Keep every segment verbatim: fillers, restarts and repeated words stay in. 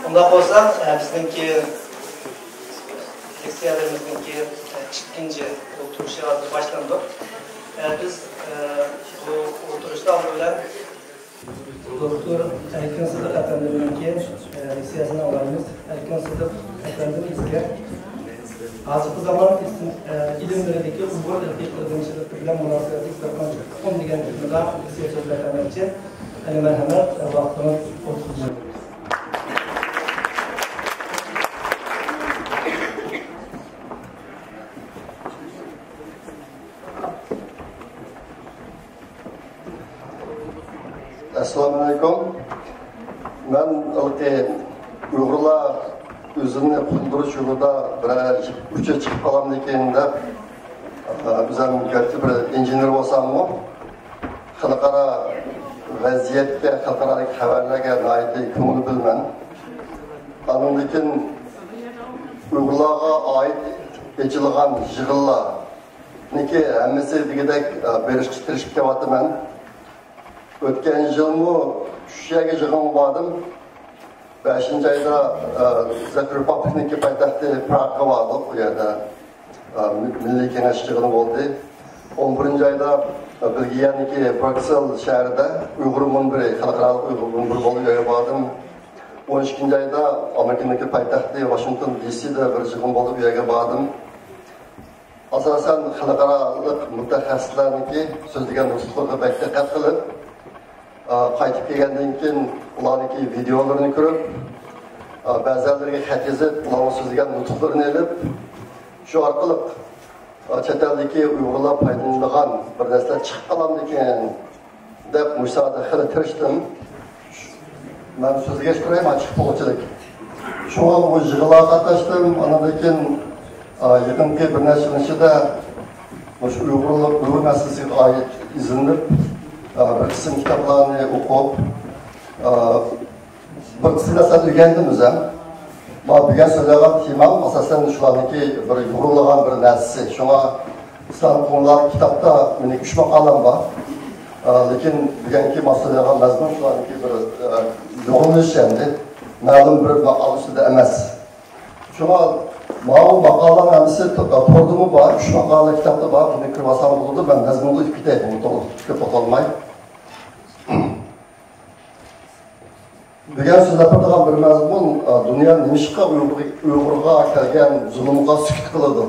ئۇنداق بولسا، ئە، بىزنىڭكى لېكسىيەلىرىمىزنىڭكى، ئە، ئىككىنچى ئولتۇرۇشى ھازىر باشلىنىدۇ. ئە، بىز، ئە، بۇ ئولتۇرۇشتا ئالدى بىلەن دوكتور ئەركىن سىدىق ئەپەندىمنىڭكى، ئە، لېكسىيەسىنى ئاڭلايمىز. ئەركىن سىدىق ئەپەندىم بىزگە ھازىرقى زامان ئىسلام، ئە، ئىلىملىرىدىكى ئۇيغۇر ئىرقىي قىرغىنچىلىقى بىلەن مۇناسىۋەتلىك بىر قانچە ئۇقۇم دېگەن تېمىدا لېكسىيە سۆزلەپ بەرمەكچى. ئەلى مەرھەمەت، ۋاقتىڭىز ئوتتۇز مىنۇت. ئەسسالامۇئەلەيكۇم. مەن ھېلىقى ئۇيغۇرلار ئۆزىنى قۇتۇلدۇرۇش يولىدا بىرەر ئۇچۇر چىقىپ قالامدىكىن دەپ، ئۆزۈم گەرچە بىر ئىنژېنېر بولساممۇ، خەلقئارا ۋەزىيەتكە، خەلقئارادىكى خەۋەرلەرگە ناھايىتى كۆڭۈل بۆلىمەن. ئاندىن كېيىن ئۇيغۇرلارغا ئائىت ئېچىلغان يىغىنلارنىڭكى ھەممىسى دېگۈدەك، ئە، بېرىشقا تىرىشىپ كېلىۋاتىمەن. ئۆتكەن يىلمۇ شۇ يەرگە يىغىنغا باردىم. بەشىنچى ئايدا، ئە، چېك رېپۇبلىكنىڭكى پايتەختى پراگغا باردۇق. ئۇ يەردە، ئە، مىللىي كېڭەش يىغىنى بولدى. ئون بىرىنچى ئايدا، ئە، بېلگىيەنىڭكى بروكسېل شەھىرىدە ئۇيغۇر مۇنبىرى، خەلقئارالىق ئۇيغۇر مۇنبىرى بولدى. ئۇ يەرگە باردىم. ئون ئىككىنچى ئايدا ئامېرىكىنىڭكى پايتەختى ۋاشىنگتون دى سىدا بىر يىغىن بولدى. ئۇ يەرگە باردىم. ئاساسەن خەلقئارالىق مۇتەخەسسىسلەرنىڭكى سۆزلىگەن نۇتۇقلىرىغا بەك دىققەت قىلىپ، ئا، قايتىپ كەلگەندىن كېيىن ئۇلارنىڭكى ۋىدېئولىرىنى كۆرۈپ، ئا، بەزىلىرىگە خەت يېزىپ، ئۇلارنىڭ سۆزلىگەن نۇتۇقلىرىنى ئېلىپ، شۇ ئارقىلىق، ئا، چەت ئەلدىكى ئۇيغۇرلار پايدىلىنىدىغان بىر نەرسىلەر چىقىپ قالامدىكىن دەپ مۇشۇ ساھەدە خېلى تىرىشتىم. مەن سۆزلىگەچ تۇراي، مانا چىقىپ قالغۇچىلىك. شۇڭا بۇ يىغىنلارغا قاتناشتىم. ئاندىن كېيىن، ئا، يېقىنقى بىر نەچچە يىل ئىچىدە مۇشۇ ئۇيغۇرلۇق، ئۇيغۇر مەسىلىسىگە ئائىت ئىزدىنىپ، ئا، بىر قىسىم كىتابلارنى ئوقۇپ، ئا، بىر قىسىم نەرسىلەرنى ئۆگەندىم ئۆزۈم. مانا بۈگۈن سۆزلەيدىغان تېمام ئاساسەن شۇلارنىڭكى بىر يورۇلغان بىر نەرسىسى. شۇڭا سان قوڭلار كىتابتا مېنىڭ ئۈچ ماقالەم بار. ئا، لېكىن بۈگۈنكى مانا سۆزلەيدىغان مەزمۇن شۇلارنىڭكى بىر، ئا، يورۇلۇشى ئەمدى. مەلۇم بىر ماقالە ئۈستىدە ئەمەس. شۇڭا ماۋۇ ماقالىلەرنىڭ ھەممىسى تو-، توردىمۇ بار، ئۈچ ماقالە كىتابتا بار، بۇنى كۆرۈۋالسام بولىدۇ، مەن مەزمۇنغا ئۆتۈپ كېتەي، بۇ توغرىلىق كۆپ توختالماي. بۈگۈن سۆزلەپ بېرىدىغان بىر مەزمۇن، ئا، دۇنيا نېمىشقا ئۇيغۇر-، ئۇيغۇرغا كەلگەن زۇلۇمغا سۈكۈت قىلىدۇ؟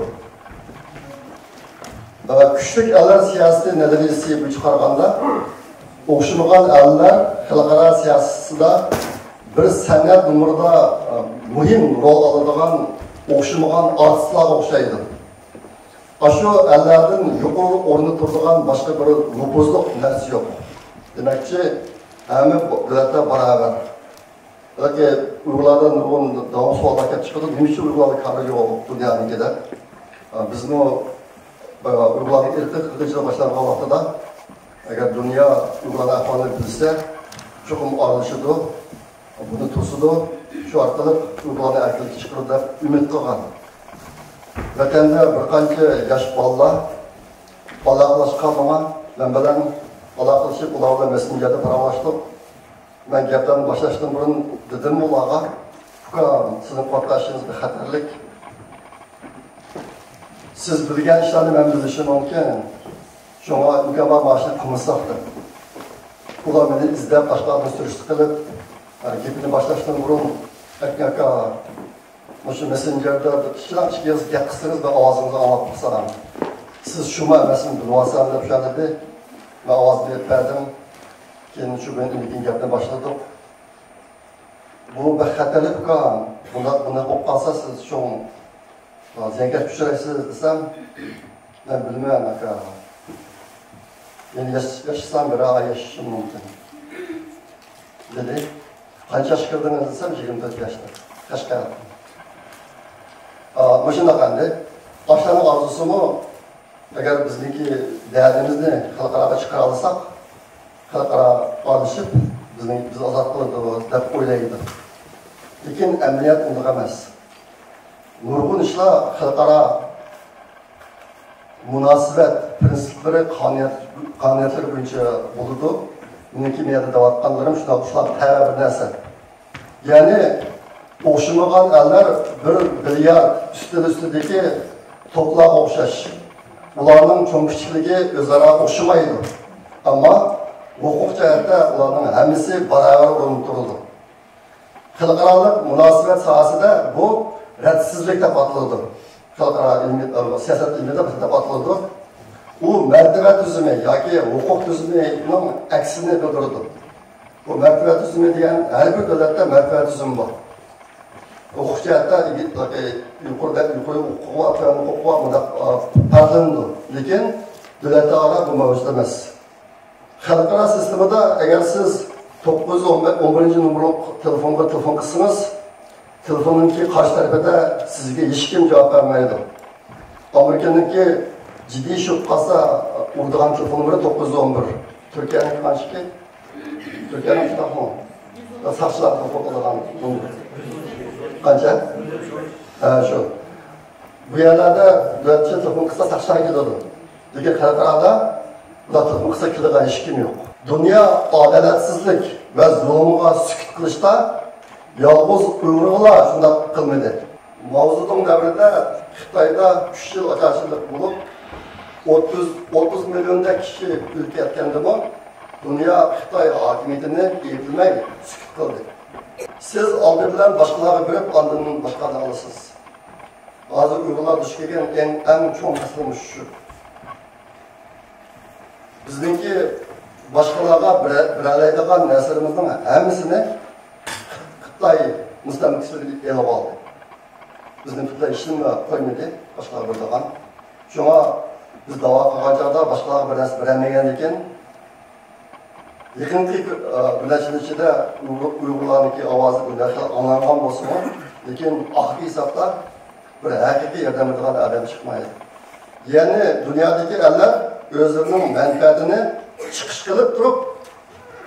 ئا، كۈچلۈك ئەللەر سىياسىتى نەزەرىيىسى بويىچە قارىغاندا، ئوخشىمىغان ئەللەر خەلقئارا سىياسىتىدا بىر سەنئەت نومۇرىدا، ئا، مۇھىم رول ئالىدىغان ئوخشىمىغان ئارتىسلارغا ئوخشايدۇ. ئاشۇ ئەللەردىن يۇقىرى ئورۇندا تۇرىدىغان باشقا بىر نوپۇزلۇق نەرسە يوق. دېمەكچى، ھەممە دۆلەتلەر باراۋەر. بەلكى ئۇيغۇرلاردا نۇرغۇن داۋاملىق سوئاللار كېلىپ چىقىدۇ، نېمە ئۈچۈن ئۇيغۇرلاردا كارى يوق دۇنيانىڭكىدە؟ بىزمۇ، ئۇيغۇرلارنىڭ ئىرقىي قىرغىنچىلىقى باشلانغان ۋاقتىدا، ئەگەر دۇنيا ئۇيغۇرلارنىڭ ئەھۋالىنى بىلسە، چوقۇم ئارىلىشىدۇ. بۇنى توسىدۇ، شۇ ئارقىلىق ئۇيغۇرلارنى ئەركىنلىككە چىقىرىدۇ دەپ ئۈمىد قىلغان. ۋەتەندە بىر قانچە ياش بالىلار ئالاقىلەشكەن ماڭا، مەن بىلەن ئالاقىلىشىپ، ئۇلار بىلەن مېسسېنجېردا پاراڭلاشتۇق. مەن گەپلەرنى باشلاشتىن بۇرۇن دېدىممۇ ئۇلارغا، ئۇكام، سىزنىڭ قىلىۋاتقان ئىشىڭىز بەك خەتەرلىك. سىز بىلگەن ئىشلارنى مەن بىلىشىم مۇمكىن. شۇڭا ئىمكان بار مانا شۇنى قىلمىساق دەپ. ئۇلار مېنى ئىزدەپ، باشقا ئادەم سۈرۈشتە قىلىپ، گېپىنى باشلاشتىن بۇرۇن، ئەكە ئاكا، مۇشۇ مېسسېنجېردا بىر كىچىكلا ئىككى ئېغىز گەپ قىلسىڭىز، مەن ئاۋازىڭىزنى ئاڭلاپ قالسام. سىز شۇمۇ ئەمەسمۇ بىلىۋالسام دەپ شۇنداق دېدى. مەن ئاۋازنى بېرىپ بەردىم. كېيىن شۇ كۈنى ئىنىكىن گەپنى باشلىدۇق. بۇ بەك خەتەرلىك ئۇكام. بۇنداق، بۇنداق بولۇپ قالسا سىز چوڭ زىيانكەشكە ئۇچرايسىز دېسەم، مەن بىلمەيمەن ئاكا. يەنە ياش-، ياشىسام بىر ئاي ياشىشىم مۇمكىن، دېدى. قانچە ياشقا كىردىڭىز دېسەم، يىگىرمە تۆت ياشتا. قەشقەر. ئا، مۇشۇنداق ئەمدى. ئاشۇلارنىڭ ئارزۇسىمۇ، ئەگەر بىزنىڭكى دەردىمىزنى خەلقئاراغا چىقىرالىساق، خەلقئارا ئارىلىشىپ بىزنى، بىزنى ئازاد قىلىدۇ دەپ ئويلايدۇ. لېكىن ئەمەلىيەت ئۇنداق ئەمەس. نۇرغۇن ئىشلار خەلقئارا مۇناسىۋەت پىرىنسىپلىرى، قانۇنىيەت، قانۇنىيەتلىرى بويىچە بولىدۇ. مېنىڭكى مەيەردە دەۋاتقانلىرىم شۇنداق، شۇلار تەۋە بىر نەرسە. يەنى ئوخشىمىغان ئەللەر بىر بىليارد ئۈستەل ئۈستىدىكى توپلارغا ئوخشاش. ئۇلارنىڭ چوڭ-كىچىكلىكى ئۆزئارا ئوخشىمايدۇ. ئەمما ھوقۇق جەھەتتە ئۇلارنىڭ ھەممىسى باراۋەر ئورۇندا تۇرىدۇ. خەلقئارالىق مۇناسىۋەت ساھەسىدە بۇ رەتسىزلىك دەپ ئاتىلىدۇ. خەلقئارا ئىلمىي، سىياسەت ئىلمىيىتى دەپ ئاتىلىدۇ. ئۇ مەرتىۋە تۈزۈمى ياكى ھوقۇق تۈزۈمىنىڭ ئەكسىنى بىلدۈرىدۇ. بۇ مەرتىۋە تۈزۈمى دېگەن ھەر بىر دۆلەتتە مەرتىۋە تۈزۈمى بار. ھوقۇق جەھەتتە يۇقىرىدا، يۇقىرى ھوقۇقى بار، تۆۋەن ھوقۇقى بار، مۇنداق، ئا، پەرقلىنىدۇ. لېكىن دۆلەتلەر ئارا بۇ مەۋجۇت ئەمەس. خەلقئارا سىستېمىدا ئەگەر سىز توققۇز يۈز ئون بىرىنچى نومۇرلۇق تېلېفونغا تېلېفون قىلسىڭىز، تېلېفوننىڭكى قارشى تەرىپىدە سىزگە ھېچكىم جاۋاب بەرمەيدۇ. ئامېرىكىنىڭكى جىددىي ئىش بولۇپ قالسا ئۇرىدىغان تېلېفون نومۇرى توققۇز يۈز ئون بىر. تۈركىيەنىڭكى قانچىكى؟ تۈركىيەنىڭ شۇنداقمۇ؟ ساقچىلار تېلېفون قىلىدىغان نومۇر. قانچە؟ ھە، شۇ. بۇ يەرلەردە دۆلەت ئىچىدە تېلېفون قىلسا ساقچىلار كېلىدۇ. لېكىن خەلقئارادا بۇلار تېلېفون قىلسا كېلىدىغان ھېچكىم يوق. دۇنيا ئادالەتسىزلىك ۋە زۇلۇمغا سۈكۈت قىلىشتا يالغۇز ئۇيغۇرغىلا شۇنداق قىلمىدى. ماۋزېدۇڭ دەۋرىدە خىتايدا ئۈچ يىل ئاچارچىلىق بولۇپ، ئوتتۇز، ئوتتۇز مىليوندەك كىشى ئۆلۈپ كەتكەندىمۇ، دۇنيا خىتاي ھاكىمىيىتىنى ئەيىبلىمەي سۈكۈت قىلدى. سىز ئالدى بىلەن باشقىلارغا بېرىپ، ئاندىن باشقىلارنى ئالىسىز. ھازىر ئۇيغۇرلار دۇچ كەلگەن ئەڭ، ئەڭ چوڭ مەسىلە مۇشۇ. بىزنىڭكى باشقىلارغا بېرە-، بېرەلەيدىغان نەرسىلىرىمىزنىڭ ھەممىسىنى خىتاي مۇستەملىكىچىلىكى ئېلىپ ئالدى. بىزنى پۈتۈنلەي ھېچنېمە قويمىدى باشقىلارغا بېرىدىغان. شۇڭا بىز داۋا قىلغان چاغدا باشقىلارغا بىر نەرسە بېرەلمىگەندىكىن، يېقىنقى، ئە، بىر نەچچە يىل ئىچىدە ئۇيغۇر-، ئۇيغۇرلارنىڭكى ئاۋازى بىر خىل ئاڭلانغان بولسىمۇ، لېكىن ئاخىرقى ھېسابتا بىر ھەقىقىي ياردەم بېرىدىغان ئادەم چىقمايدۇ. يەنى دۇنيادىكى ئەللەر ئۆزلىرىنىڭ مەنپەئەتىنى چىقىش قىلىپ تۇرۇپ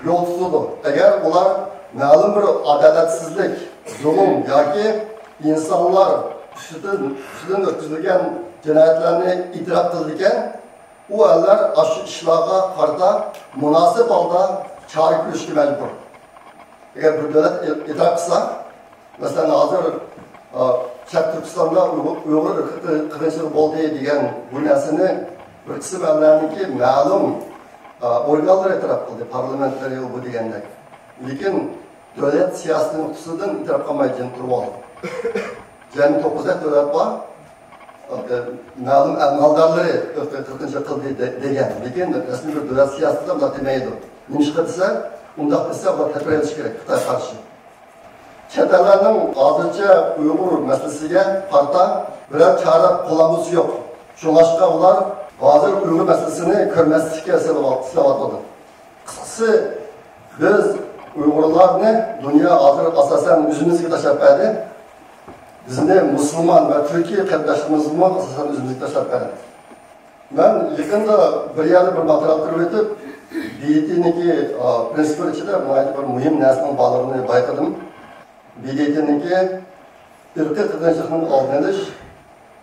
يول تۇتىدۇ. ئەگەر ئۇلار مەلۇم بىر ئادالەتسىزلىك، زۇلۇم ياكى ئىنسانلار ئۈستىدىن، ئۈستىدىن ئۆتكۈزۈلگەن جىنايەتلەرنى ئېتىراپ قىلىدىكەن، ئۇ ئەللەر ئاشۇ ئىشلارغا قارىتا مۇناسىپ ھالدا چارە كۆرۈشكە مەجبۇر. ئەگەر بىر دۆلەت ئېتىراپ قىلسا، مەسىلەن، ھازىر، ئا، شەرقىي تۈركىستاندا ئۇيغۇر، ئۇيغۇر ئىرقىي قىرغىنچىلىقى بولدى دېگەن بۇ نەرسىنى بىر قىسىم ئەللەرنىڭكى مەلۇم، ئا، ئورگانلىرى ئېتىراپ قىلدى، پارلامېنتلىرى ئۇ بۇ دېگەندەك. لېكىن دۆلەت سىياسىتى نۇقتىسىدىن ئېتىراپ قىلماي جىم تۇرۇۋالدى. جەمئىي توققۇز دۆلەت بار. مەلۇم ئەمەلدارلىرى قىرغىنچىلىق قىلدى دە-، دېگەن. لېكىن رەسمىي بىر دۆلەت سىياسىتىدە ئۇنداق دېمەيدۇ. نېمىشقا دېسە، ئۇنداق دېسە، ئۇلار تەبىر ئېلىشى كېرەك خىتايغا قارشى. چەت ئەللەرنىڭ ھازىرچە ئۇيغۇر مەسىلىسىگە قارىتا بىرەر چارە قوللانغۇسى يوق. شۇڭلاشقا ئۇلار ھازىر ئۇيغۇر مەسىلىسىنى كۆرمەسلىككە سېلىۋاتىدۇ. قىسقىسى، بىز ئۇيغۇرلارنى دۇنيا ھازىر ئاساسەن ئۆزىمىزگە تاشلاپ بەردى. بىزنى مۇسۇلمان ۋە تۈركىي قېرىنداشلىرىمىزمۇ ئاساسەن ئۆزىمىزگە تاشلاپ بەردى. مەن يېقىندا بىر يەردە بىر ماتېرىيال كۆرۈۋېتىپ، بى دى تىنىڭكى، ئا، پرىنسىپلىرى ئىچىدە ناھايىتى بىر مۇھىم نەرسىنىڭ بارلىقىنى بايقىدىم. بى دى تىنىڭكى ئىرقىي قىرغىنچىلىقنىڭ ئالدىنى ئېلىش،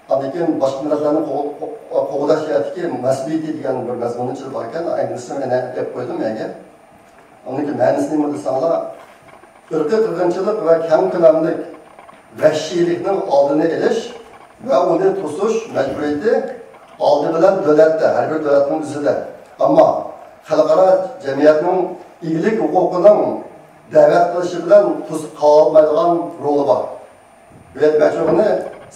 ئاندىن كېيىن باشقا مىللەتلەرنى قوغ-، قوغ-، قوغداش جەھەتتىكى مەسئۇلىيىتى دېگەن بىر مەزمۇننىڭ ئىچىدە بار ئىكەن، ئىنگلىزچە مەن دەپ قويدۇم يەنە. ئۇنىڭكى مەنىسى نېمە دېسەڭلار، ئىرقىي قىرغىنچىلىق ۋە كەڭ كۆلەملىك ۋەھشىيلىكنىڭ ئالدىنى ئېلىش ۋە ئۇنى توسۇش مەجبۇرىيىتى ئالدى بىلەن دۆلەتتە، ھەر بىر دۆلەتنىڭ ئۆزىدە. ئەمما خەلقئارا جەمئىيەتنىڭ ئىگىلىك ھوقۇقىنىڭ دەۋەت قىلىشى بىلەن توسۇپ قالالمايدىغان رولى بار. بۇ يەردە مەن شۇنى،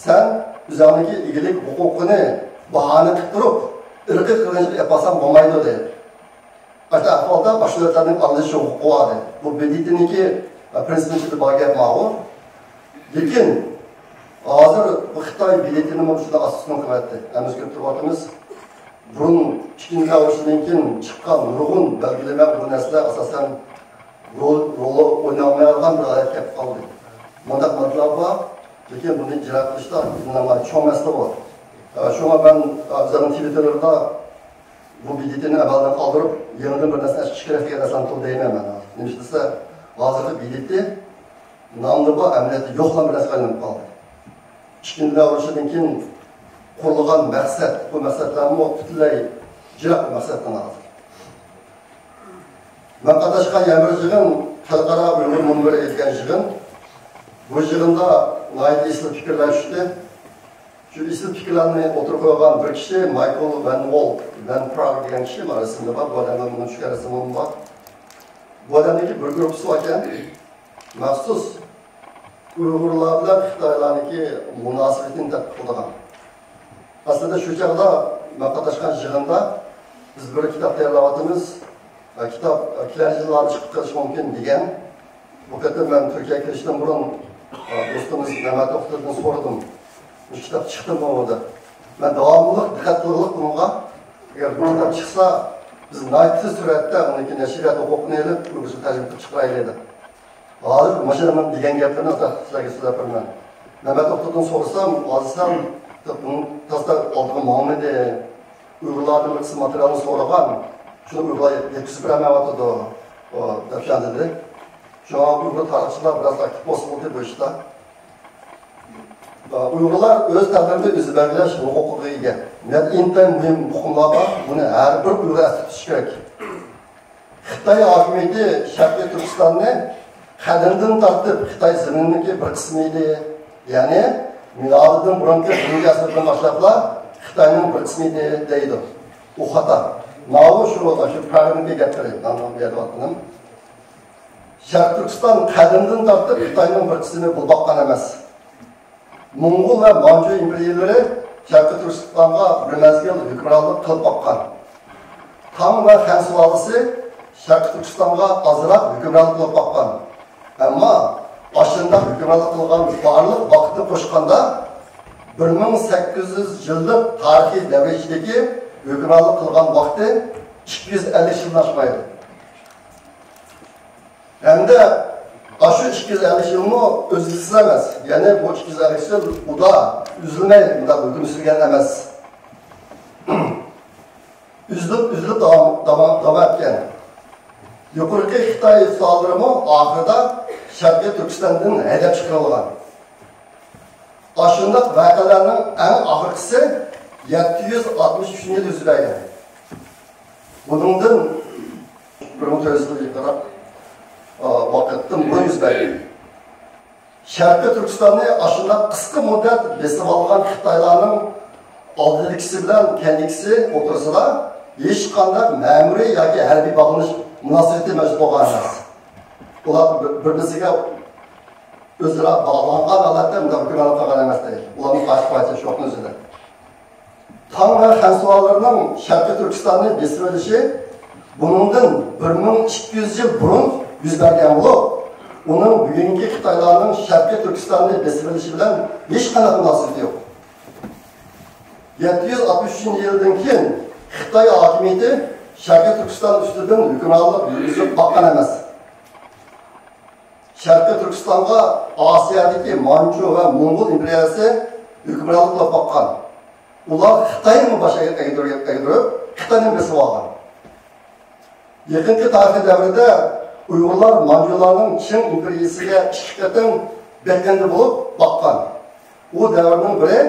سەن ئۆزۈڭنىڭكى ئىگىلىك ھوقۇقىنى باھانە قىلىپ تۇرۇپ، ئىرقىي قىرغىنچىلىق ئېلىپ بارساڭ بولمايدۇ، دەيدۇ. ئاشۇنداق ئەھۋالدا باشقا دۆلەتلەرنىڭ ئارىلىشىش ھوقۇقى بار، دەيدۇ. بۇ بى دى تىنىڭكى، ئە، پرىنسىپىنىڭ ئىچىدە بار گەپ ماۋۇ. لېكىن ھازىر بۇ خىتاي بى دى تىنىمۇ شۇنداق ئاستىغا قىلىۋەتتى. ھەممىمىز كۆرۈپ تۇرۇۋاتىمىز. بۇرۇن ئىككىنچى دۇنيا ئۇرۇشىدىن كېيىن چىققان نۇرغۇن بەلگىلىمە، بۇ نەرسىلەر ئاساسەن رول، رولى ئوينالمايدىغان بىر ھالەتكە كېلىپ قالدى. مۇنداق ماددىلار بار، لېكىن بۇنى ئىجرا قىلىشتا ئىنتايىن چوڭ مەسىلە بار. ئە، شۇڭا مەن، ئە، ئۆزۈمنىڭ تىۋىتتېرىمدا بۇ بى دى تىنى ئەمەلدىن قالدۇرۇپ، يېڭىدىن بىر نەرسىنى ئېچىش كېرەك دېگەن نەرسىنى تۇر دەيمەن مەن. نېمىشقا دېسە، ھازىرقى بى دى تى نامدا بار، ئەمەلىيەتتە يوقلا بىر نەرسىگە ئايلىنىپ قالدى. ئىككىنچى دۇنيا ئۇرۇشىدىن كېيىن قۇرۇلغان مەقسەت، بۇ مەقسەتلەرمۇ پۈتۈنلەي جىراق مەقسەتتىن ھازىر. مەن قاتناشقان يەنە بىر يىغىن خەلقئارا ئۇيغۇر مۇنبىرى دېگەن يىغىن. بۇ يىغىندا ناھايىتى ئېسىل پىكىرلەر چۈشتى. شۇ ئېسىل پىكىرلەرنى ئوتتۇرىغا قويغان بىر كىشى مايكل ۋەن ۋولت، ۋەن پراگ دېگەن كىشى، مانا رەسىمدە بار، بۇ ئادەمنىڭ مۇنچە رەسىمىمۇ بار. بۇ ئادەمنىڭكى بىر گۇرۇپپىسى باركەن، مەخسۇس ئۇيغۇرلار بىلەن خىتايلارنىڭكى مۇناسىۋىتىنى تەتقىق قىلىدىغان. ئەسلىدە شۇ چاغدا مەن قاتناشقان يىغىندا بىز بىر كىتاب تەييارلاۋاتىمىز. ئە، كىتاب، ئە، كېلەر يىللاردا چىقىپ قېلىشى مۇمكىن دېگەن. بۇ قېتىم مەن تۈركىيەگە كېلىشتىن بۇرۇن، ئە، دوستىمىز مەمەت توختىدىن سورىدىم، مۇشۇ كىتاب چىقتىمۇ دەپ. مەن داۋاملىق دىققەت قىلغۇلۇق بۇنىڭغا. ئەگەر بۇ كىتاب چىقسا، بىز ناھايىتى تېز سۈرئەتتە ئۇنىڭكى نەشرىيات ھوقۇقىنى ئېلىپ، ئۆزىگە تەرجىمە قىلىپ چىقىرايلى دەپ. ھازىر ماشىنا مەن دېگەن گەپلىرىنى سىلەرگە سۆزلەپ بېرىمەن. مەمەت توختىدىن سورىسام، ھازىر سەل بۇنىڭ تاستا ئالدىغا ماڭمىدى. ئۇيغۇرلاردىن بىر قىسىم ماتېرىيالنى سورىغان، شۇنى ئۇيغۇرلار يەتكۈزۈپ بېرەلمەيۋاتىدۇ، ئۇ دەپ چاندىدى. شۇڭا ئۇيغۇر تارىخچىلار بىراز ئاكتىپ بولسا بولدى بۇ ئىشتا. ئۇيغۇرلار ئۆز تەقدىرىنى ئۆزى بەلگىلەش ھوقۇقىغا ئىگە. مەدەنىيەتتە مۇھىم ئۇقۇملار بار، بۇنى ھەر بىر ئۇيغۇر ئەستە تۇتۇشى كېرەك. خىتاي ھاكىمىيىتى شەرقىي تۈركىستاننى قەدىمدىن تارتىپ خىتاي زېمىنىنىڭكى بىر قىسمى ئىدى. يەنى مىلادىدىن بۇرۇنقى بىرىنچى ئەسىردىن باشلاپلا خىتاينىڭ بىر قىسمى ئىدى دەيدۇ. ئۇ خاتا. ماۋۇ شۇ، شۇ پراگنىڭكى گەپلىرى، مەن بۇ يەردە ئاتىنىم. شەرقىي تۈركىستان قەدىمدىن تارتىپ خىتاينىڭ بىر قىسمى بولۇپ باققان ئەمەس. موڭغۇل ۋە مانجۇ ئىمپېرىيىلىرى شەرقىي تۈركىستانغا بىر مەزگىل ھۆكۈمرانلىق قىلىپ باققان. تاڭ ۋە خەن سۇلالىسى شەرقىي تۈركىستانغا ئازراق ھۆكۈمرانلىق قىلىپ باققان. ئەمما ئاشۇنداق ھۆكۈمرانلىق قىلغان بارلىق ۋاقىتنى قوشقاندا، بىر مىڭ سەككىز يۈز يىللىق تارىخىي دەۋر ئىچىدىكى ھۆكۈمرانلىق قىلغان ۋاقتى ئىككى يۈز ئەللىك يىلدىن ئاشمايدۇ. ھەمدە ئاشۇ ئىككى يۈز ئەللىك يىلمۇ ئۈزلۈكسىز ئەمەس. يەنى بۇ ئىككى يۈز ئەللىك يىل ئۇدا ئۈزۈلمەي مۇنداق ھۆكۈم سۈرگەن ئەمەس. ئۈزۈلۈپ، ئۈزۈلۈپ داۋام، داۋام، داۋام ئەتكەن. يۇقىرىقى خىتاي سۇلالىلىرىمۇ ئاخىرىدا شەرقىي تۈركىستاندىن ھەيدەپ چىقىرىلغان. ئاشۇنداق ۋەقەلەرنىڭ ئەڭ ئاخىرقىسى يەتتە يۈز ئاتمىش ئۈچىنچى يىل يۈز بەرگەن. بۇنىڭدىن بىر مىڭ تۆت يۈز يىل يېقىنراق، ئا، ۋاقىتتىن بۇرۇن يۈز بەرگەن. شەرقىي تۈركىستاننى ئاشۇنداق قىسقا مۇددەت بېسىۋالغان خىتايلارنىڭ ئالدىدىكىسى بىلەن كەينىدىكىسى ئوتتۇرىسىدا ھېچقانداق مەمۇرىي ياكى ھەربىي باغلىنىش مۇناسىۋىتى مەۋجۇت بولغان ئەمەس. ئۇلار بىر-، بىر-، بىرسىگە ئۆزئارا باغلانغان ھالەتتە مۇنداق ھۆكۈمرانلىق قىلغان ئەمەس دەيدۇ. ئۇلارنىڭ پارچە-پارچە شوقنى ئۆزىدە. تاڭ ۋە خەن سۇلالىلىرىنىڭ شەرقىي تۈركىستاننى بېسىۋېلىشى بۇنىڭدىن بىر مىڭ ئىككى يۈز يىل بۇرۇن يۈز بەرگەن بولۇپ، ئۇنىڭ بۈگۈنكى خىتايلارنىڭ شەرقىي تۈركىستاننى بېسىۋېلىشى بىلەن ھېچقانداق مۇناسىۋىتى يوق. يەتتە يۈز ئاتمىش ئۈچىنچى يىلدىن كېيىن خىتاي ھاكىمىيىتى شەرقىي تۈركىستان ئۈستىدىن ھۆكۈمرانلىق يۈرگۈزۈپ باققان ئەمەس. شەرقىي تۈركىستانغا ئاسىيادىكى مانجۇ ۋە موڭغۇل ئىمپېرىيەسى ھۆكۈمرانلىق قىلىپ باققان. ئۇلار خىتاينىمۇ باش ئەگدۈرۈپ، ئەگدۈرۈپ، خىتاينى بېسىپ ئالغان. يېقىنقى تارىخىي دەۋردە ئۇيغۇرلار مانجۇلارنىڭ چىڭ ئىمپېرىيىسىگە ئىككى قېتىم بەتتەندە بولۇپ باققان. ئۇ دەۋرنىڭ بىرى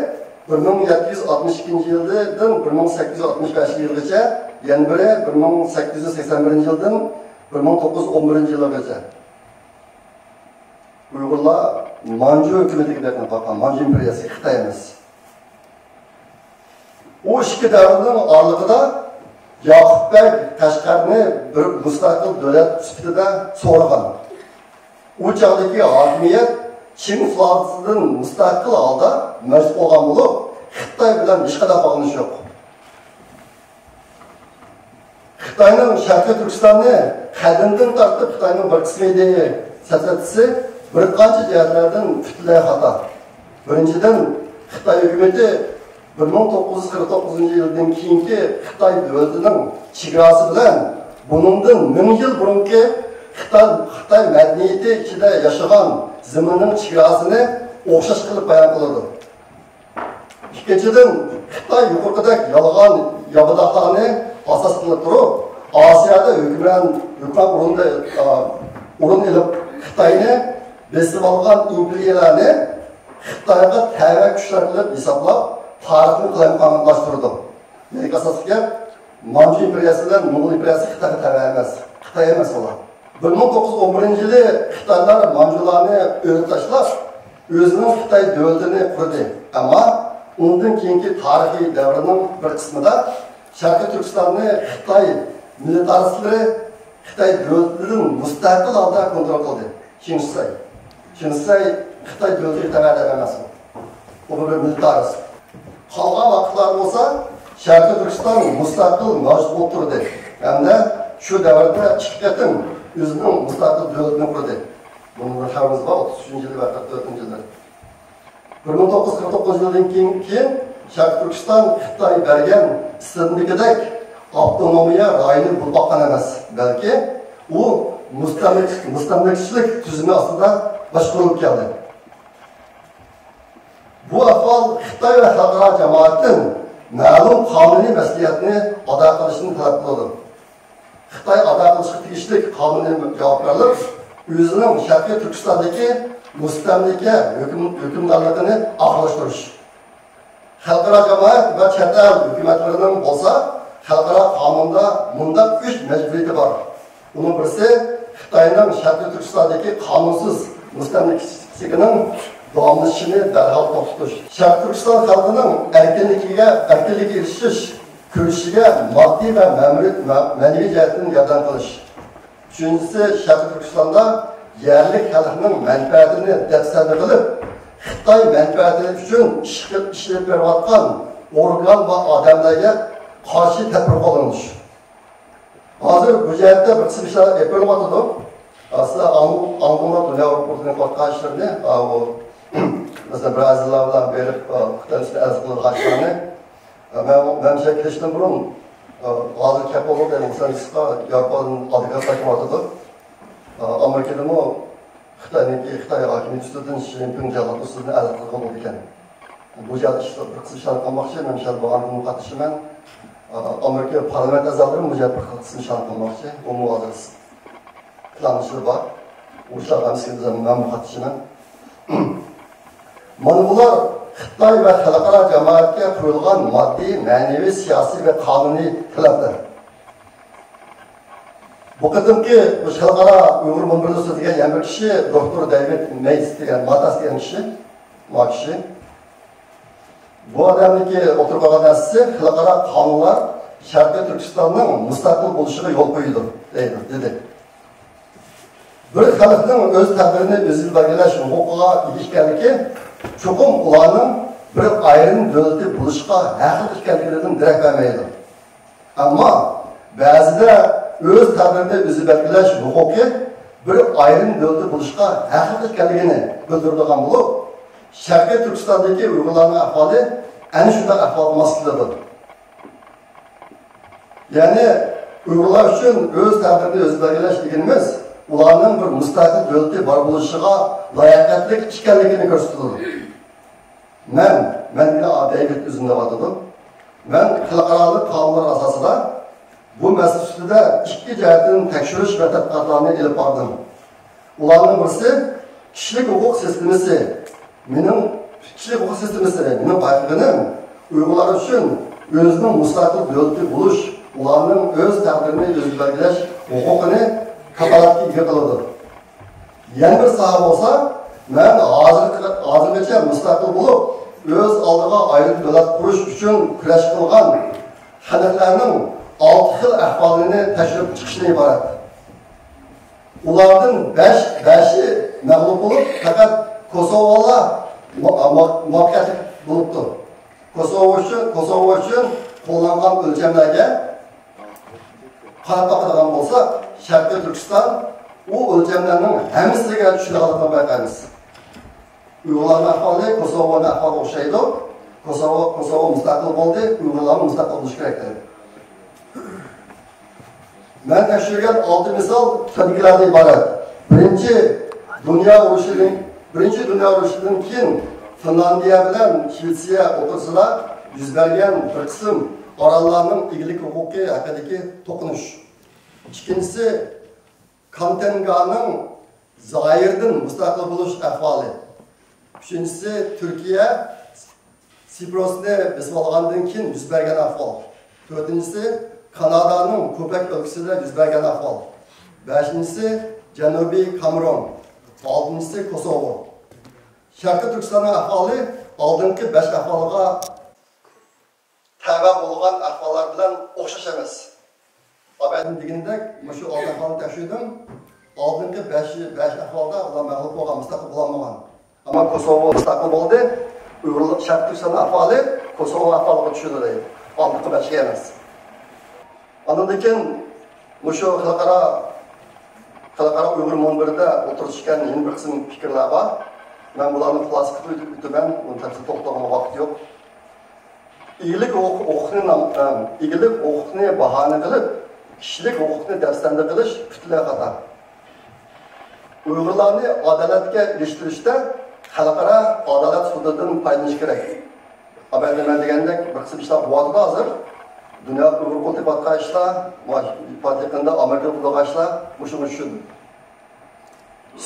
بىر مىڭ يەتتە يۈز ئاتمىش ئىككىنچى يىلدىن بىر مىڭ سەككىز يۈز ئاتمىش بەشىنچى يىلغىچە، يەنە بىرى بىر مىڭ سەككىز يۈز سەكسەن بىرىنچى يىلدىن بىر مىڭ توققۇز يۈز ئون بىرىنچى يىلغىچە. ئۇيغۇرلار مانجۇ ھۆكۈمىتىگە بېقىنىپ باققان، مانجۇ ئىمپېرىيەسىگە، خىتاي ئەمەس. ئۇ ئىككى دەۋرنىڭ ئارىلىقىدا ياقۇپ بەگ قەشقەرنى بىر مۇستەقىل دۆلەت سۈپىتىدە سورىغان. ئۇ چاغدىكى ھاكىمىيەت چىڭ سۇلالىسىدىن مۇستەقىل ھالدا مەۋجۇت بولغان بولۇپ، خىتاي بىلەن ھېچقانداق باغلىنىشى يوق. خىتاينىڭ شەرقىي تۈركىستاننى قەدىمدىن تارتىپ خىتاينىڭ بىر قىسمى ئىدى سەپسەتىسى بىر قانچە جەھەتلەردىن پۈتۈنلەي خاتا. بىرىنچىدىن، خىتاي ھۆكۈمىتى بىر مىڭ توققۇز يۈز قىرىق توققۇزىنچى يىلدىن كېيىنكى خىتاي دۆلىتىنىڭ چېگراسى بىلەن بۇنىڭدىن مىڭ يىل بۇرۇنقى خىتاي، خىتاي مەدەنىيىتى ئىچىدە ياشىغان زېمىننىڭ چېگراسىنى ئوخشاش قىلىپ بايان قىلىدۇ. ئىككىنچىدىن، خىتاي يۇقىرىقىدەك يالغان ياپىداقلارنى ئاساس قىلىپ تۇرۇپ، ئاسىيادا ھۆكۈمران، ھۆكۈمران ئورۇندا، ئا، ئورۇن ئېلىپ، خىتاينى بېسىۋالغان ئىمپېرىيەلەرنى خىتايغا تەۋە كۈچلەر قىلىپ ھېسابلاپ، تارىخنى قالايمىقانلاشتۇرىدۇ. يەنى ئاساسلىق گەپ، مانجۇ ئىمپېرىيەسى بىلەن موڭغۇل ئىمپېرىيەسى خىتايغا تەۋە ئەمەس. خىتاي ئەمەس ئۇلار. بىر مىڭ توققۇز يۈز ئون بىرىنچى يىلى خىتايلار مانجۇلارنى ئۆلۈپ تاشلاپ، ئۆزىنىڭ خىتاي دۆلىتىنى قۇردى. ئەمما ئۇنىڭدىن كېيىنكى تارىخىي دەۋرنىڭ بىر قىسمىدا شەرقىي تۈركىستاننى خىتاي مىلىتارىستلىرى، خىتاي دۆلىتىدىن مۇستەقىل ھالدا كونترول قىلدى. شېڭ شىسەي. شېڭ شىسەي خىتاي دۆلىتىگە تەۋە ئادەم ئەمەس ئۇ. ئۇ بىر مىلىتارىست. قالغان ۋاقىتلار بولسا شەرقىي تۈركىستان مۇستەقىل مەۋجۇت بولۇپ تۇردى ھەمدە شۇ دەۋردە ئىككى قېتىم ئۆزىنىڭ مۇستەقىل دۆلىتىنى قۇردى. بۇنىڭ بىر خەۋىرىمىز بار، ئوتتۇز ئۈچىنچى يىلى ۋە قىرىق تۆتىنچى يىلى. بىر مىڭ توققۇز يۈز قىرىق توققۇزىنچى يىلدىن كېيىن، كېيىن شەرقىي تۈركىستان خىتاي بەرگەن ئىستىلدىكىدەك ئاپتونومىيە رايونى بولۇپ باققان ئەمەس، بەلكى ئۇ مۇستەملىك-، مۇستەملىكىچىلىك تۈزۈمى ئاستىدا باشقۇرۇلۇپ كەلدى. بۇ ئەھۋال خىتاي ۋە خەلقئارا جامائەتتىن مەلۇم قانۇنىي مەسئۇلىيەتنى ئادا قىلىشنى تەلەپ قىلىدۇ. خىتاي ئادا قىلىشقا تېگىشلىك قانۇنىي جاۋابكارلىق ئۆزىنىڭ شەرقىي تۈركىستاندىكى مۇستەملىكە ھۆكۈم-، ھۆكۈمدارلىقىنى ئاخىرلاشتۇرۇش. خەلقئارا جامائەت ۋە چەت ئەل ھۆكۈمەتلىرىنىڭ بولسا خەلقئارا قانۇندا مۇنداق ئۈچ مەجبۇرىيىتى بار. ئۇنىڭ بىرسى خىتاينىڭ شەرقىي تۈركىستاندىكى قانۇنسىز مۇستەملىكىچىلىكىنىڭ داۋاملىشىشىنى دەرھال توختىتىش. شەرقىي تۈركىستان خەلقىنىڭ ئەركىنلىكىگە، ئەركىنلىككە ئېرىشىش كۈرىشىگە ماددىي ۋە مەمۇرىي، مە-، مەنىۋى جەھەتتىن ياردەم قىلىش. ئۈچىنچىسى، شەرقىي تۈركىستاندا يەرلىك خەلقنىڭ مەنپەئەتىنى دەپسەندە قىلىپ، خىتاي مەنپەئەتى ئۈچۈن ئىش-، ئىشلىتىپ بېرىۋاتقان ئورگان ۋە ئادەملەرگە قارشى تەدبىر قوللىنىش. ھازىر بۇ جەھەتتە بىر قىسىم ئىشلار ئېلىپ بېرىلىۋاتىدۇ. ئە، سىلەر ئاڭ-، ئاڭلىدىڭلار دۇنيا ئورگانىزاتسىيە قىلىۋاتقان ئىشلىرىنى، ئە، ئۇ، مەسىلەن، بىر ئەزالار بىلەن بېرىپ، ئە، خىتاي ئۈستىدە ئەرز قىلىدىغان ئىشلارنى. ئە، مەن، مەن شەكىللىشىشتىن بۇرۇن، ئە، ھازىر كەپ بولدۇق، يەنى سان چىققا ياپون ئادۋوكاتلار كېلىۋاتىدۇ. ئە، ئامېرىكىدىمۇ خىتاينىڭكى، خىتاي ھاكىمىيىتى ئۈستىدىن شى جىنپىڭ جاللات ئۈستىدىن ئەرز قىلغان بولىدىكەن. بۇ جەھەتتە ئىشلار بىر قىسىم ئىشلارنى قىلماقچى، مەن شەل بارغاندىن قاتنىشىمەن. ئامېرىكا پارلامېنت ئەزالىرى بۇ جەھەتتە بىر قىسىم ئىشلارنى قىلماقچى، ئۇمۇ ھازىر پىلانلىشىشى بار. ئۇ ئىشلارغا ھەممىسىگە مەنمۇ قاتنىشىمەن. مانا بۇلار خىتاي ۋە خەلقئارا جامائەتكە قويۇلغان ماددىي، مەنىۋى، سىياسىي ۋە قانۇنىي تەلەپلەر. بۇ قېتىمقى بۇ خەلقئارا ئۇيغۇر مۇنبىرىدا سۆزلىگەن يەنە بىر كىشى دوكتور دېۋىد مېيتس دېگەن، ماتاس دېگەن كىشى، ما كىشى. بۇ ئادەمنىڭكى ئوتتۇرىغا قويغان نەرسىسى خەلقئارا قانۇنلار شەرقىي تۈركىستاننىڭ مۇستەقىل بولۇشىغا يول قويىدۇ دەيدۇ، دېدى. بىر خەلقنىڭ ئۆز تەقدىرىنى ئۆزى بەلگىلەش ھوقۇقىغا ئىگە ئىكەنلىكى چوقۇم ئۇلارنىڭ بىر ئايرىم دۆلىتى بولۇشقا ھەقلىق ئىكەنلىكىدىن دېرەك بەرمەيدۇ. ئەمما بەزىدە ئۆز تەقدىرىنى ئۆزى بەلگىلەش ھوقۇقى بىر ئايرىم دۆلىتى بولۇشقا ھەقلىق ئىكەنلىكىنى بىلدۈرىدىغان بولۇپ، شەرقىي تۈركىستاندىكى ئۇيغۇرلارنىڭ ئەھۋالى ئەنە شۇنداق ئەھۋالغا ماس كېلىدۇ. يەنى ئۇيغۇرلار ئۈچۈن ئۆز تەقدىرىنى ئۆزى بەلگىلەش دېگىنىمىز ئۇلارنىڭ بىر مۇستەقىل دۆلىتى بار بولۇشىغا لاياقەتلىك ئىكەنلىكىنى كۆرسىتىدۇ. مەن، مەن دېگەن دېۋىد ئۆزىنى دەۋاتىدۇ. مەن خەلقئارالىق قانۇنلار ئاساسىدا بۇ مەسىلە ئۈستىدە ئىككى جەھەتتىن تەكشۈرۈش ۋە تەتقىقاتلارنى ئېلىپ باردىم. ئۇلارنىڭ بىرسى كىشىلىك ھوقۇق سىستېمىسى. مېنىڭ كىشىلىك ھوقۇق سىستېمىسى، مېنىڭ بايقىغىنىم ئۇيغۇرلار ئۈچۈن ئۆزىنىڭ مۇستەقىل دۆلىتى بولۇش، ئۇلارنىڭ ئۆز تەقدىرىنى ئۆزى بەلگىلەش ھوقۇقىنى كاپالەتكە ئىگە قىلىدۇ. يەنە بىر ساھە بولسا، مەن ھازىرقى، ھازىرغىچە مۇستەقىل بولۇپ، ئۆز ئالدىغا ئايرىم دۆلەت قۇرۇش ئۈچۈن كۈرەش قىلغان خەلقلەرنىڭ ئالتە خىل ئەھۋالىنى تەكشۈرۈپ چىقىشتىن ئىبارەت. ئۇلاردىن بەش، بەشى مەغلۇپ بولۇپ، پەقەت كوسوۋولا مۇ-، مۇ-، مۇۋەپپەقىيەتلىك بولۇپتۇ. كوسوۋو ئۈچۈن، كوسوۋو ئۈچۈن قوللانغان ئۆلچەملەرگە قاراپ باقىدىغان بولساق، شەرقىي تۈركىستان ئۇ ئۆلچەملەرنىڭ ھەممىسىگە چۈشىدىغانلىقىنى بايقايمىز. ئۇيغۇرلارنىڭ ئەھۋالى كوسوۋونىڭ ئەھۋالىغا ئوخشايدۇ. كوسوۋو، كوسوۋو مۇستەقىل بولدى، ئۇيغۇرلارمۇ مۇستەقىل بولۇشى كېرەك دەيدۇ. مەن تەكشۈرگەن ئالتە مىسال تۆۋەندىكىلەردىن ئىبارەت. بىرىنچى دۇنيا ئۇرۇشىدىن، بىرىنچى دۇنيا ئۇرۇشىدىن كېيىن فىنلاندىيە بىلەن شىۋېتسىيە ئوتتۇرىسىدا يۈز بەرگەن بىر قىسىم ئاراللارنىڭ ئىگىلىك ھوقۇقى ھەققىدىكى توقۇنۇش. ئىككىنچىسى، كانتېنگانىڭ زايىردىن مۇستەقىل بولۇش ئەھۋالى. ئۈچىنچىسى، تۈركىيە سىپروسنى بېسىۋالغاندىن كېيىن يۈز بەرگەن ئەھۋال. تۆتىنچىسى، كانادانىڭ كوبەك ئۆلكىسىدە يۈز بەرگەن ئەھۋال. بەشىنچىسى، جەنۇبىي كامېرون. ئالتىنچىسى، كوسوۋو. شەرقىي تۈركىستاننىڭ ئەھۋالى ئالدىنقى بەش ئەھۋالغا تەۋە بولغان ئەھۋاللار بىلەن ئوخشاش ئەمەس. ئابەدىم دېگىنىدەك، مۇشۇ ئالدىنقى ئەھۋالنى تەكشۈردۈم. ئالدىنقى بەش، بەش ئەھۋالدا ئۇلار مەغلۇپ بولغان، مۇستەقىل بولالمىغان. ئەمما كوسوۋو مۇستەقىل بولدى. ئۇيغۇر، شەرقىي تۈركىستان ئەھۋالى كوسوۋو ئەھۋالىغا چۈشۈرۈلدى. ئالدىنقى بەشكە ئەمەس. ئاندىن كېيىن مۇشۇ خەلقئارا، خەلقئارا ئۇيغۇر مۇنبىرىدە ئوتتۇرىغا چۈشكەن يەنە بىر قىسىم پىكىرلەر بار. مەن بۇلارنى خۇلاسە قىلىپ ئۆتىمەن، ئۇنى تەپسىلىي توختىغىنىغا ۋاقىت يوق. ئىگىلىك ھوقۇق-، ھوقۇقنى نام-، ئەم، ئىگىلىك ھوقۇقنى باھانە قىلىپ، كىشىلىك ھوقۇقنى دەپسەندە قىلىش پۈتۈنلەي خاتا. ئۇيغۇرلارنى ئادالەتكە ئېرىشتۈرۈشتە خەلقئارا ئادالەت سۇدىدىن پايدىلىنىش كېرەك. ئابەدىمەن دېگەندەك بىر قىسىم ئىشلار بولۇۋاتىدۇ ھازىر. دۇنيا ئۇيغۇر قولى تېپىۋاتقان ئىشلار، پات يېقىندا ئامېرىكىدا بولغان ئىشلار مۇشۇنى چۈشىدۇ.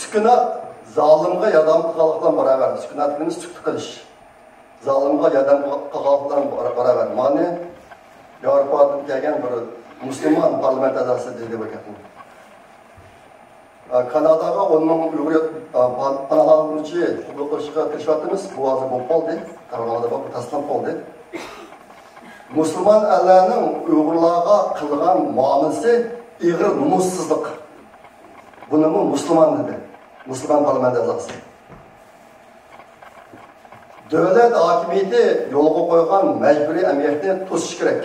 سۈكۈنات زالىمغا ياردەم قىلغانلىق بىلەن باراۋەر. سۈكۈنات دېگىنىمىز سۈكۈت قىلىش. زالىمغا ياردەم قىلغانلىق بىلەن باراۋەر. مانا ياۋروپادىن كەلگەن بىر مۇسۇلمان پارلامېنت ئەزاسى دېدى بۇ گەپنى. ئە، كاناداغا ئون مىڭ ئۇيغۇر، ئە، پاناھلانغۇچى قوبۇل قىلىشقا تىرىشىۋاتىمىز. بۇ ھازىر بولۇپ بولدى. كانادادا بۇ تەستىقلىنىپ بولدى. مۇسۇلمان ئەللەرنىڭ ئۇيغۇرلارغا قىلغان مۇئامىلىسى ئېغىر نومۇسسىزلىق. بۇنىمۇ مۇسۇلمان دېدى. مۇسۇلمان پارلامېنت ئەزاسى. دۆلەت ھاكىمىيىتى يولغا قويغان مەجبۇرىي ئەمگەكنى توسۇش كېرەك.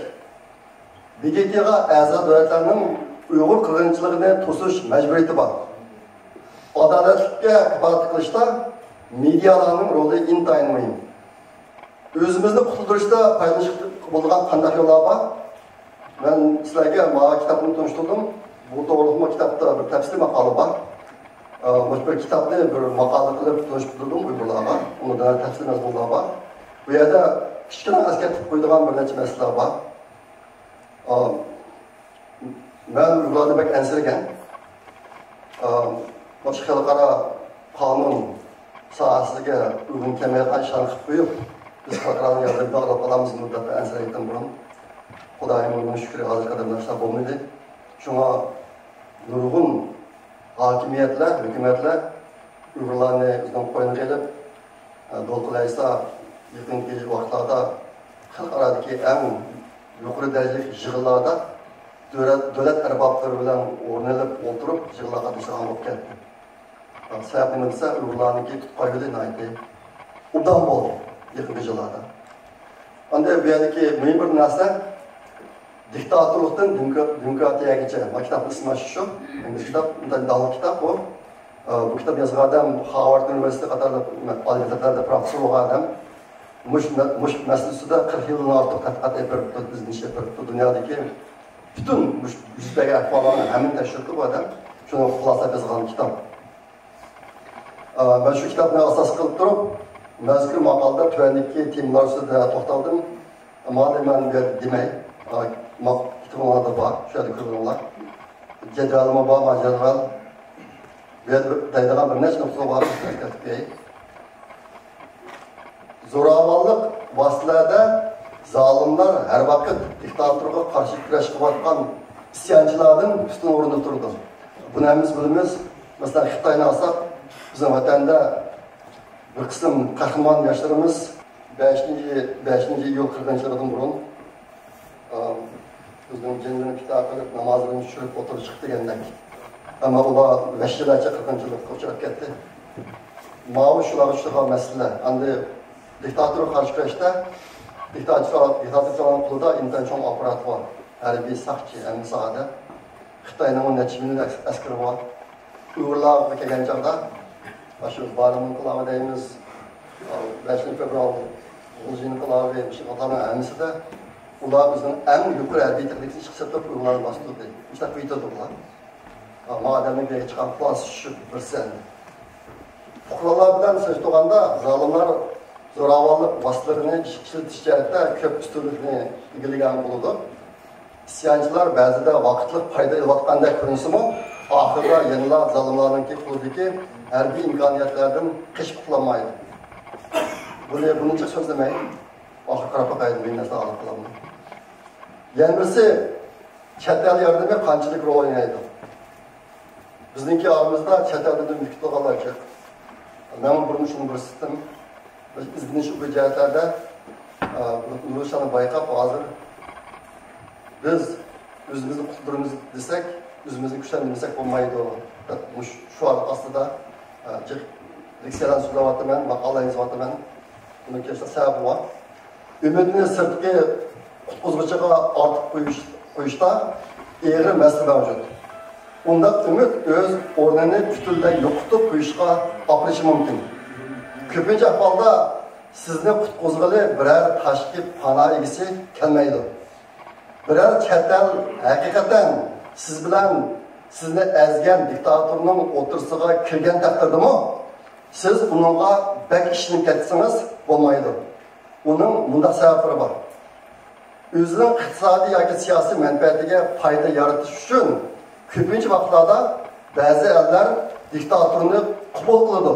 بىگېتىغا ئەزا دۆلەتلەرنىڭ ئۇيغۇر قىرغىنچىلىقىنى توسۇش مەجبۇرىيىتى بار. ئادالەتلىككە كاپالەتلىك قىلىشتا مېدىيالارنىڭ رولى ئىنتايىن مۇھىم. ئۆزىمىزنى قۇتۇلدۇرۇشتا پايدىلىنىشقا بولىدىغان قانداق يوللار بار؟ مەن سىلەرگە ماۋۇ كىتابنى تونۇشتۇردۇم. بۇ توغرىلىقمۇ كىتابتا بىر تەپسىلىي ماقالە بار. ئە، مۇشۇ بىر كىتابنى بىر ماقالە قىلىپ تونۇشتۇردۇم ئۇيغۇرلارغا. ئۇنىڭدا تەپسىلىي مەزمۇنلار بار. بۇ يەردە كىچىككىنە ئەسكەرتىپ قويىدىغان بىر نەچچە مەسىلىلەر بار. ئا، مەن ئۇيغۇرلاردىن بەك ئەنسىرىگەن. ئا، مۇشۇ خەلقئارا قانۇن ساھەسىگە ئۇيغۇن كەلمەيدىغان ئىشلارنى قىلىپ قويۇپ، بىز خەلقئارانىڭ ياردىمىنى ئالاپ قالامىزمۇ دەپ ئەنسىرەيتتىم بۇرۇن. خۇدايىمغا مىڭ شۈكرى، ھازىرغا قەدەر مۇشۇنداق بولمىدى. شۇڭا نۇرغۇن ھاكىمىيەتلەر، ھۆكۈمەتلەر ئۇيغۇرلارنى ئۆزىنىڭ قوينىغا ئېلىپ، دولقۇن ئەيسا يېقىنقى ۋاقىتلاردا خەلقئارادىكى ئەڭ يۇقىرى دەرىجىلىك يىغىنلاردا دۆلەت، دۆلەت ئەربابلىرى بىلەن ئورۇن ئېلىپ ئولتۇرۇپ يىغىنلارغا قاتنىشىدىغان بولۇپ كەتتى. سەۋەب نېمە دېسە، ئۇيغۇرلارنىڭكى تۇتقان يولى ناھايىتى ئوبدان بولدى يېقىنقى يىللاردا. ئاندىن بۇ يەردىكى مۇھىم بىر نەرسە، دىكتاتورلۇقتىن دېموكرا-، دېموكراتىيەگىچە. مانا كىتابنىڭ ئىسمى شۇ. ئىنگلىز كىتاب، ئىنتايىن داڭلىق كىتاب بۇ. ئە، بۇ كىتاب يازغان ئادەم خارۋارد ئۇنىۋېرسىتېتى قاتارلىق ئالىي مەكتەپلەردە پروفېسسور بولغان ئادەم. مۇش مە-، مۇش مەسىلە ئۈستىدە قىرىق يىلدىن ئارتۇق تەتقىقات ئېلىپ بېرىپتۇ، ئىزدىنىش ئېلىپ بېرىپتۇ. دۇنيادىكى پۈتۈن مۇش يۈز بەرگەن ئەھۋاللارنى ھەممىنى تەكشۈرۈپتۇ بۇ ئادەم. شۇنى خۇلاسىلەپ يازغان كىتاب. ئا، مەن شۇ كىتابنى ئاساس قىلىپ تۇرۇپ، مەزكۇر ماقالىدە تۆۋەندىكى تېمىلار ئۈستىدە توختالدىم. مانا مەن بۇ يەردە دېمەي، ئا، ما-، كىتابىڭلاردا بار، شۇ يەردە كۆرۈڭلار. جەدۋەلمۇ بار، ما جەدۋەل. بۇ يەردە دەيدىغان بىر نەچچە نۇقتا بار، ئەسكەرتىپ بېرەي. زوراۋانلىق ۋاسىتىلەردە زالىملار ھەر ۋاقىت دىكتاتورغا قارشى كۈرەش قىلىۋاتقان ئىسيانچىلاردىن ئۈستۈن ئورۇندا تۇرىدۇ. بۇنى ھەممىمىز بىلىمىز. مەسىلەن، خىتاينى ئالساق، بىزنىڭ ۋەتەندە بىر قىسىم قەھرىمان ياشلىرىمىز بەشىنچى، بەشىنچى ئىيۇل قىرغىنچىلىقىدىن بۇرۇن، ئە، ئۆزىنىڭ جېنىنى پىدا قىلىپ، نامازلىرىنى چۈشۈرۈپ ئوتتۇرىغا چىقىپ دېگەندەك. ئەمما ئۇلار ۋەھشىيلەرچە قىرغىنچىلىققا ئۇچراپ كەتتى. ماۋۇ شۇلارغا ئۇچرىغان مەسىلە. ئەمدى دىكتاتورغا قارشى كۈرەشتە دىكتاتور، دىكتاتورنىڭ قولىدا ئىنتايىن چوڭ ئاپپارات بار. ھەربىي، ساقچى، ھەممە ساھەدە. خىتاينىڭ ئون نەچچە مىليون ئەس-، ئەسكىرى بار. ئۇيغۇرلارغا كەلگەن چاغدا، مۇشۇ بارىن ئىنقىلابى دەيمىز، بەشىنچى فېۋرال، غۇلجا ئىنقىلابى، مۇشۇ قاتارنىڭ ھەممىسىدە ئۇلار ئۆزىنىڭ ئەڭ يۇقىرى ھەربىي تېخنىكىسىنى ئىشقا سېلىپ ئۇيغۇرلارنى باستۇردى. مۇشۇنداق ئېيتىدۇ ئۇلار. ما ئادەمنىڭ بېشىغا چىققان خۇلاسە شۇ بىرسى ئەمدى. پۇقرالار بىلەن سېلىشتۇرغاندا، زالىملار زوراۋانلىق ۋاسىتىلىرىنى ئىشلىتىش جەھەتتە كۆپ ئۈستۈنلۈكنى ئىگىلىگەن بولىدۇ. ئىسيانچىلار بەزىدە ۋاقىتلىق پايدا ئېلىۋاتقاندەك كۆرۈنسىمۇ، ئاخىرىدا يەنىلا زالىملارنىڭكى قولىدىكى ھەربىي ئىمكانىيەتلەردىن قېچىپ قۇتۇلالمايدۇ. بۇنى، بۇنى جىق سۆزلىمەي، ئاخىرى قاراپ باقايلى، مۇھىم نەرسىلەر ئاڭلاپ قالامدۇ. يەنە بىرسى، چەت ئەل ياردىمى قانچىلىك رول ئوينايدۇ؟ بىزنىڭكى ئارىمىزدا چەت ئەلدىن مۈلۈك تۇتۇلغانلار جىق. مەن بۇرۇن شۇنى بىر سىستېم، بىر ئىزدىنىش بۇ جەھەتلەردە، ئە، بىر ئۇرۇشلارنى بايقاپ، ھازىر بىز ئۆزىمىزنى قۇتۇلدۇرىمىز دېسەك، ئۆزىمىزنى كۈچلەندۈرمىسەك بولمايدۇ، دەپ مۇشۇ شوئار ئاستىدا، ئە، جىق لېكسىيەلەرنى سۆزلەۋاتىمەن، ماقالە يېزىۋاتىمەن. بۇنىڭ كېلىشىدە سەۋەبىم بار. ئۈمىدنى سىرتقى قۇتقۇزغۇچىغا ئارتىپ قويۇش، قويۇشتا ئېغىر مەسىلە مەۋجۇت. ئۇنداق ئۈمىد ئۆز ئورنىنى پۈتۈنلەي يوقىتىپ قويۇشقا ئاپىرىشى مۇمكىن. كۆپىنچە ئەھۋالدا سىزنى قۇتقۇزغىلى بىرەر تاشقى پانا ئىگىسى كەلمەيدۇ. بىرەر چەت ئەل ھەقىقەتەن سىز بىلەن سىزنى ئەزگەن دىكتاتورنىڭ ئوتتۇرىسىغا كىرگەن تەقدىردىمۇ، سىز ئۇنىڭغا بەك ئىشىنىپ كەتسىڭىز بولمايدۇ. ئۇنىڭ مۇنداق سەۋەبلىرى بار. ئۆزىنىڭ ئىقتىسادىي ياكى سىياسىي مەنپەئەتىگە پايدا يارىتىش ئۈچۈن كۆپىنچە ۋاقىتلاردا بەزى ئەللەر دىكتاتورنى قوبۇل قىلىدۇ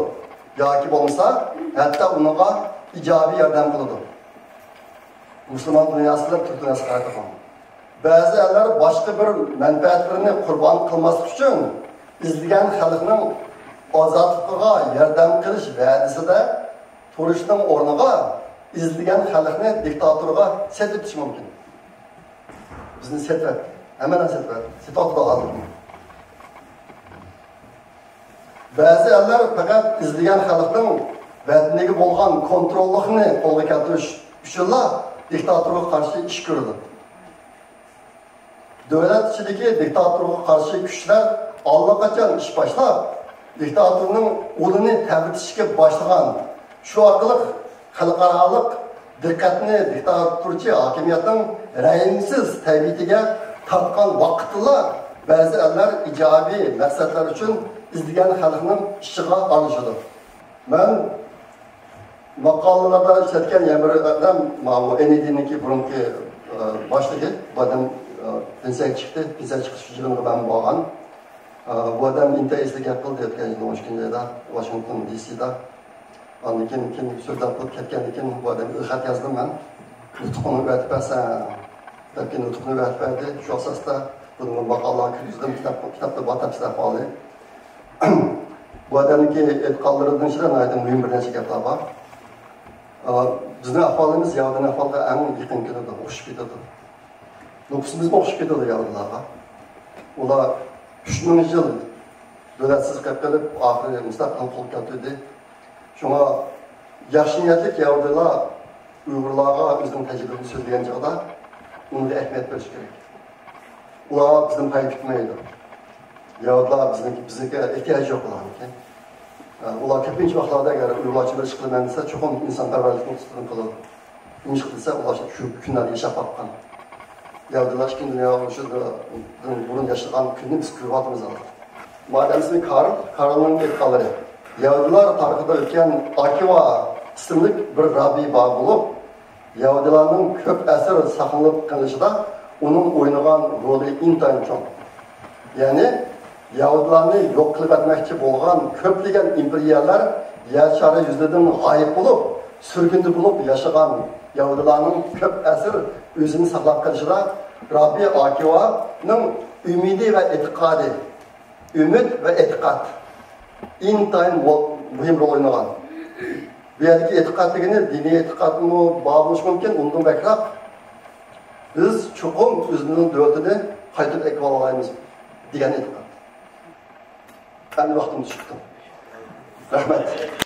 ياكى بولمىسا ھەتتا ئۇنىڭغا ئىجابىي ياردەم قىلىدۇ. مۇسۇلمان دۇنياسى بىلەن تۈرك دۇنياسىغا قاراپ بېقىڭ. بەزى ئەللەر باشقا بىر مەنپەئەتلىرىنى قۇربان قىلماسلىق ئۈچۈن ئىزدىگەن خەلقنىڭ ئازادلىقىغا ياردەم قىلىش ۋەدىسىدە تۇرۇشنىڭ ئورنىغا ئىزدىگەن خەلقنى دىكتاتورغا سېتىۋېتىشى مۇمكىن. بىزنى سېتىۋەتتى. ھەممە نەرسە سېتىۋەتتى. سېتىۋاتىدۇ ھازىر. بەزى ئەللەر پەقەت ئىزدىگەن خەلقنىڭ ۋەتىنىگە بولغان كونتروللۇقنى قولغا كەلتۈرۈش ئۈچۈنلا دىكتاتورغا قارشى ئىش كۆرىدۇ. دۆلەت ئىچىدىكى دىكتاتورغا قارشى كۈچلەر ئاللىقاچان ئىش باشلاپ، دىكتاتورنىڭ ئۇلىنى تەۋرىتىشكە باشلىغان. شۇ ئارقىلىق خەلقئارالىق دىققەتنى دىكتاتورچى ھاكىمىيەتنىڭ رەھىمسىز تەبىئىتىگە تارتقان ۋاقىتتىلا، بەزى ئەللەر ئىجابىي مەقسەتلەر ئۈچۈن ئىزدىگەن خەلقنىڭ ئىشىغا ئارىلىشىدۇ. مەن ماقالىلاردا ئىشلەتكەن يەنە بىر ئادەم، ماۋۇ ئېن ئى دىنىڭكى بۇرۇنقى، ئە، باشلىقى، بۇ ئادەم، ئە، پېنسىيەگە چىقتى. پېنسىيەگە چىقىش يىغىنىغا مەن بارغان. ئە، بۇ ئادەم ئىنتايىن ئېسىل گەپ قىلدى ئۆتكەن يىلى ئون ئىككىنچى ئايدا ۋاشىنگتون دى سىدا. ئاندىن كېيىن، كېيىن سۆزلەپ بولۇپ كەتكەندىن كېيىن بۇ ئادەمگە خەت يازدىم مەن. نۇتۇقۇڭنى ئەۋەتىپ بەرسەڭ، دەپ كېيىن نۇتۇقنى ئەۋەتىپ بەردى. شۇ ئاساستا بۇنى ماقالىغا كىرگۈزدۈم. كىتاب، كىتابتا بار، تەپسىلىيەت بار. بۇ ئادەمنىڭكى ئېيتقانلىرىدىن ئىچىدە ناھايىتى مۇھىم بىر نەچچە گەپلەر بار. ئا، بىزنىڭ ئەھۋالىمىز يەھۇدىينىڭ ئەھۋالىغا ئەڭ يېقىن كېلىدۇ، ئوخشىشىپ كېتىدۇ. نوپۇسىمىزمۇ ئوخشىشىپ كېتىدۇ يەھۇدىيلارغا. ئۇلار ئۈچ مىڭ يىل دۆلەتسىز قېلىپ قېلىپ، ئاخىرى مۇستەقىللىق قولغا كەلتۈردى. شۇڭا ياخشى نىيەتلىك يەھۇدىيلار ئۇيغۇرلارغا ئۆزىنىڭ تەجرىبىسىنى سۆزلىگەن چاغدا ئۇنىڭغا ئەھمىيەت بېرىش كېرەك. ئۇلار بىزدىن پايدا كۈتمەيدۇ. يەھۇدىيلار بىزنىڭكى، بىزنىڭكى ئېھتىياجى يوق ئۇلارنىڭكى. ئۇلار كۆپىنچە ۋاقىتلاردا ئەگەر ئۇيغۇرلارچە بىر ئىش قىلىمەن دېسە، چوقۇم ئىنسانپەرۋەرلىكنى ئۈستىدىن قىلىدۇ. نېمىشقا دېسە، ئۇلار شۇ كۈنلەردە ياشاپ باققان. يەھۇدىيلار ئىككىنچى دۇنيا ئۇرۇشىدىن بۇرۇن ياشىغان كۈننى بىز كۆرۈۋاتىمىز ھازىر. مۇئەللىمىمىز كارل، كارلنىڭ ئېيتقانلىرى. يەھۇدىيلار تارىخىدا ئۆتكەن ئاكىۋا ئىسىملىك بىر راببىي بار بولۇپ، يەھۇدىيلارنىڭ كۆپ ئەسىر ساقلىنىپ قېلىشىدا ئۇنىڭ ئوينىغان رولى ئىنتايىن چوڭ. يەنى، يەھۇدىيلارنى يوق قىلىپ ئەتمەكچى بولغان كۆپلىگەن ئىمپېرىيەلەر يەر شارى يۈزىدىن غايىب بولۇپ، سۈرگۈندە بولۇپ ياشىغان يەھۇدىيلارنىڭ كۆپ ئەسىر ئۆزىنى ساقلاپ قېلىشىدا راببىي ئاكىۋانىڭ ئۈمىدى ۋە ئېتىقادى، ئۈمىد ۋە ئېتىقاد ئىنتايىن مۇ-، مۇھىم رول ئوينىغان. بۇ يەردىكى ئېتىقاد دېگىنى دىنىي ئېتىقادمۇ بار بولۇشى مۇمكىن، ئۇنىڭدىن بەكرەك بىز چوقۇم ئۆزىمىزنىڭ دۆلىتىنى قايتۇرۇپ ئەكىۋالالايمىز دېگەن ئېتىقاد. ئەمدى ۋاقتىم چىقتى. رەھمەت.